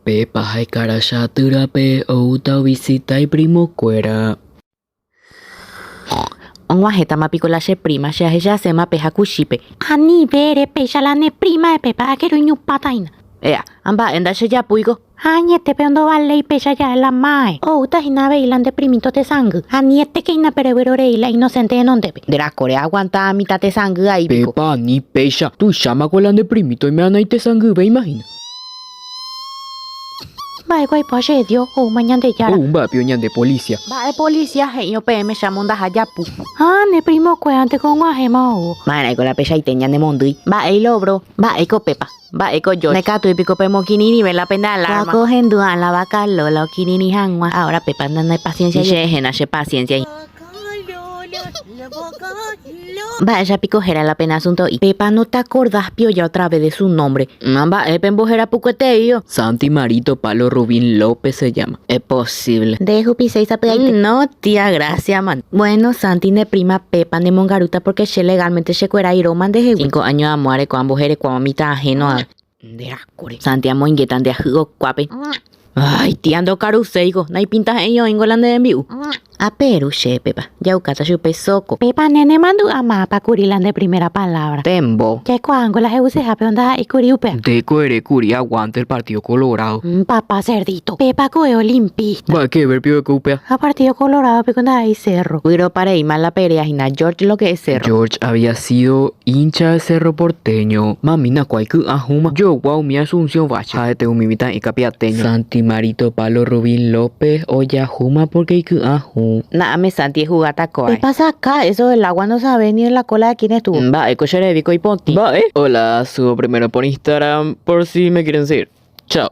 Pepa ha ikaracha atýrape oúta ovisita iprimokuéra. Og̃uahẽtama piko la che prima che ahechasẽma pe hakuchípe. Anive ere péicha la ne prima epépa akeru iñupãta hína. Ea, ha mba'e ndachejapúiko. Ha añetépe ondovaléi péicha ja'e la máe. Oúta hína avei la nde primito tesangy. Anietéke hína pe revyro rei la inocente henondépe. Nde rakore aguanta mitã tesangy ai piko. Pepa ani péicha, tuichámako la nde primito oime'ã naitesangyvéima hína. Mba'éiko aipo che Dios, oúma Ñandejára. Ou mba'e pio ñande policia. Mba'e policia he'írõ peẽme che amondaha japu. Ha ne primokuéranteko og̃uahẽma oúvo. Ma'erãiko la peichaite ñanemondýi. Mba'e ilobro. Mba'éiko pépa. Mba'éiko George. Ndaikatúi piko pemokirirĩve la pende alarma. Kóa ko ohendu'ã la vaca Lola okirirĩ hag̃ua. Ahora pépa nanaipasiénsia. Che héna che paciencia. Mba'éicha piko héra la pene asunto'i? Pépa no te acordás pioja otra vez de su nombre. Ma mba'e pembohéra pukueteío. Santi Marito Palo Rubín López se llama. Es posible. Nde ehupiséi sapy'aite. No, tía, gracias, man. Bueno, Santi nde prima Pepa nemongarúta porque che legalmente chekuerái róma ndehegui. Cinco año amo areko amboherekuáva mitã ajeno a. Nde rakóre. Santi amoingéta nde ahy'okuápe. Ay, tía ndokaruséiko, naipintahe'ẽi oĩngo la nde rembi'u. Aperu che, Pepa, ja'ukáta chupe soko. Pepa, ne nemandu'a mápa kuri la nde primera palabra. Tembo. Jaikuaángo la he'usehápe ondaha'éi kuri upéva. Ndéko ere kuri aguante el Partido Colorado. Papá cerdito. Pepa ko'ẽ olimpista. Mba'e que ver pio eko upéva. Ha Partido Colorado piko ndaha'éi cerro. Vyropa reíma la perea hína George lo que es cerro. George había sido hincha de Cerro Porteño. Mamína kuái ky'a hũma. Jogua umi Asunción vache. Ha'ete umi mitã'i kapiateño. Santi Marito Palo Rubín López ojahúma porque iky'a hũ. Na'ame Santi ehugáta ko'áe. Pepa saca eso del agua no sabes ni en la cola de quién estuvo. Mba'éko che revi ko ipotĩ. Mba'e? Hola, subo primero por Instagram por si me quieren seguir. Chao.